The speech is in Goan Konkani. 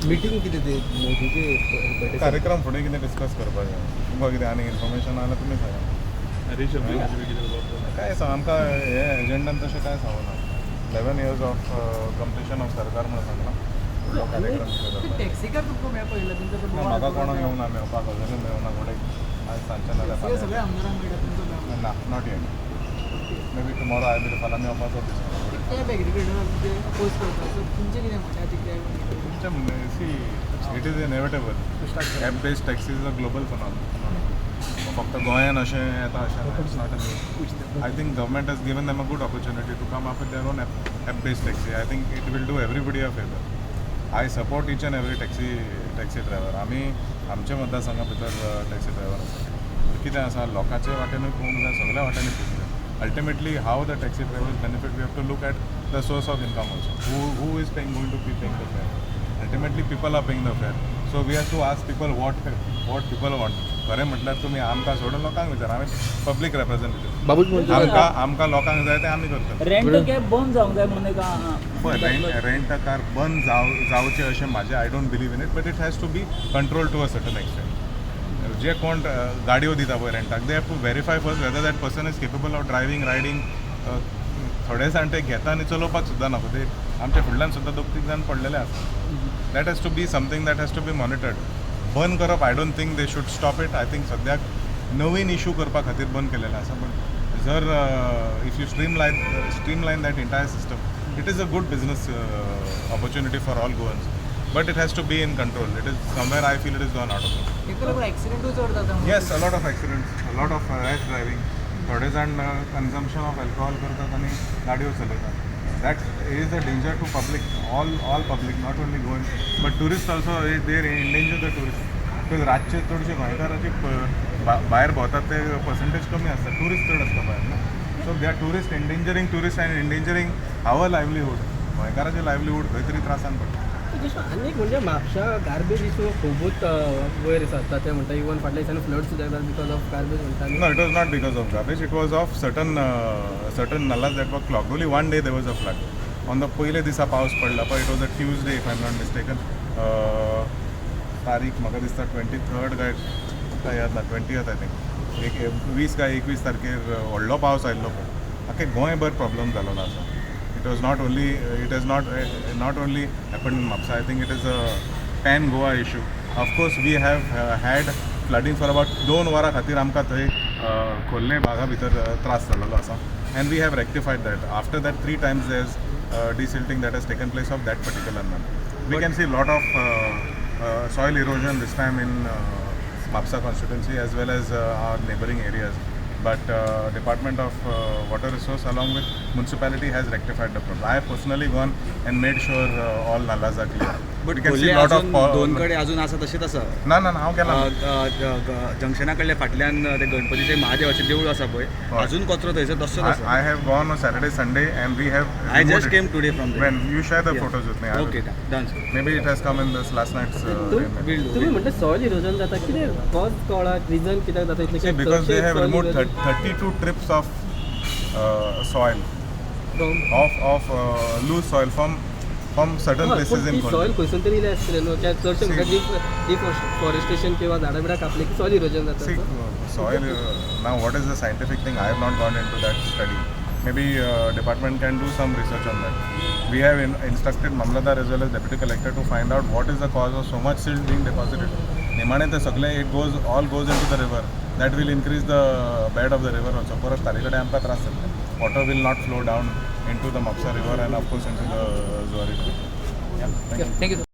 मिटींग कितें ते मोदीचे बैठक? कार्यक्रम फुडें कितें डिस्कस करपाक जाय. तुमकां कितें आनी इन्फॉर्मेशन आहा जाल्यार तुमी सांगा. काय सांग, आमकां हे एजेंडान तशें कांय सांगूना. 11 years of completion of सरकार म्हणून सांगलां. फुडलो कार्यक्रम कितें करपाक. टॅक्सीकार तुमकां मेळपाक येयला तुमचो तो ना, बोवाळ. म्हाका कोणाक येवना मेळपाक, अजुनूय मेळना. फुडें आयज सांजचें नाल्यार टॅक्सीकार सगळे फाल्यां. आमदारांक मेळटा, तुमचो मेळना? ना, not yet. Maybe tomorrow I will. फाल्यां मेळपाचो दिसता. कॅब एग्रीगेटर ते अपोज करता, सो तुमचें कितें म्हणणें आतां कॅब? तुमचें, see, it is inevitable. App based taxi is a global phenomenon. फक्त गोंयान अशें येता अशें it's not. I think government has given them a good opportunity to come up with their own app based taxi. I think it will do everybody a favour. I support each and every taxi driver. आमी आमच्या मतदारसंघा भितर टॅक्सी ड्रायव्हर आसा. कितें आसा, लोकांचे वाटेनूय पळोवंक जाय, सगळ्या वाटेनूय पळोवंक जाय. Ultimately, how the taxi drivers benefit, we have to look at the source of income also. Who is paying, going to be paying the fare? Ultimately, people are paying the fare, so we have to ask people what people want. खरें म्हटल्यार तुमी आमकां सोडून लोकांक विचार. आमी पब्लीक रिप्रेझेंटेटिव्ह. बाबूश म्हणतो. आमकां लोकांक जाय तें आमी करतले. रेंट कॅब बंद जावंक जाय म्हणून एक पळय, रेंट अ कार बंद जावचें अशें म्हाजें, I don't believe in it, but it has to be control to a certain extent. जे कोण गाडयो दिता पळय रेंटाक, they have to verify first whether that person is capable of driving, riding. थोडे जाण ते घेता आनी चलोवपाक सुद्दां नाका. ते आमच्या फुडल्यान सुद्दां दोग तीग जाण पडलेले आसा. That has to be something that has to be monitored. बंद करप, I don't think they should stop it. I think सद्याक नवीन इशू करपा खातीर बंद केलेलें आसा, बट जर if you streamline that entire system, it is a good business opportunity for all Goans, but it has to be in control. It is somewhere, I feel, it is gone out of control. तेका लागून एक्सिडेंटूय चड जाता म्हणून. Yes, a lot of accidents, a lot of rash driving. थोडे जाण कन्जम्पशन ऑफ अल्कोहोल करतात आनी गाडयो चलयतात. That is a danger to public, all public, not only Goan but tourist also. They endanger the tourist because रातचे चडशे गोंयकाराचे भायर भोंवतात ते पर्संटेज कमी आसता, ट्युरिस्ट चड आसता भायर न्हू. So they are tourist endangering tourist and endangering our livelihood. गोंयकाराचें livelihood खंय तरी त्रासान पडटा. आनी एक म्हणजे म्हापशा गार्बेज इशू खुबूच वयर सरता ते म्हणटा. इवन फाटल्या दिसांनी फ्लड सुद्दां येतात because of garbage म्हणटा. No, it was not because of garbage. It was of certain nallas that were clogged. Only one day there was a flood. On the पयले दिसा पावस पडला पळय, it was a Tuesday, if I am not mistaken. तारीख म्हाका दिसता 23rd काय काय याद ना, 20th I think. एक 20 काय 21 तारखेर व्हडलो पावस आयिल्लो पळय, आख्खे गोंयभर प्रॉब्लम जालोलो आसा. It has not only happen in Mapusa. I think it is a pan Goa issue. Of course, we have had flooding for about 2 वरां खातीर. आमकां थंय खोर्ले भागा भितर त्रास जाल्लो आसा and we have rectified that. After that, three times there is desilting that has taken place of that particular nullah. We can see lot of soil erosion this time in Mapsa constituency as well as our neighboring areas. But Department of Water Resource along with municipality has rectified the problem. I have personally gone and made sure all nallas are clear. But You can see lot of दोन कडेन अजून आसा तशेंच आसा. ना ना ना, हांव गेला. जंक्शना कडल्या फाटल्यान ते गणपतीचें महादेवाचें देवूळ आसा पळय, अजून कचरो थंयसर तसोच आसा. I have gone on Saturday, Sunday and we have I removed just it. Came today from When you share the Yeah. photos with me, I will- okay, done. Maybe it has come in this last night's email. तुमी म्हणटा सॉयल इरोजन जाता, कितें कॉज कळ्ळा, रिजन कित्याक जाता इतलें? See, because they have removed 32 trips of soil, of loose soil from certain places in soil Khorle. खंयसून तरी इयलें आसतलें न्हू. चडशें म्हणटा डिफॉरेस्टेशन किंवा झाडां बिडां कापली की सॉयल इरोजन जाता. See, soil. Now, what is the scientific thing? I have not gone into that study. Maybe department can do some research on that. We have instructed Mamlatdar as well as deputy collector to find out what is the cause of so much silt being deposited. निमाणे ते सगळे it goes all goes into the river. That will increase the bed of the river also. परत तारी कडेन आमकां त्रास जातले. Water will not flow down into the Mapsa river and, of course, into the Zuari River. Yeah, thank you. Thank you.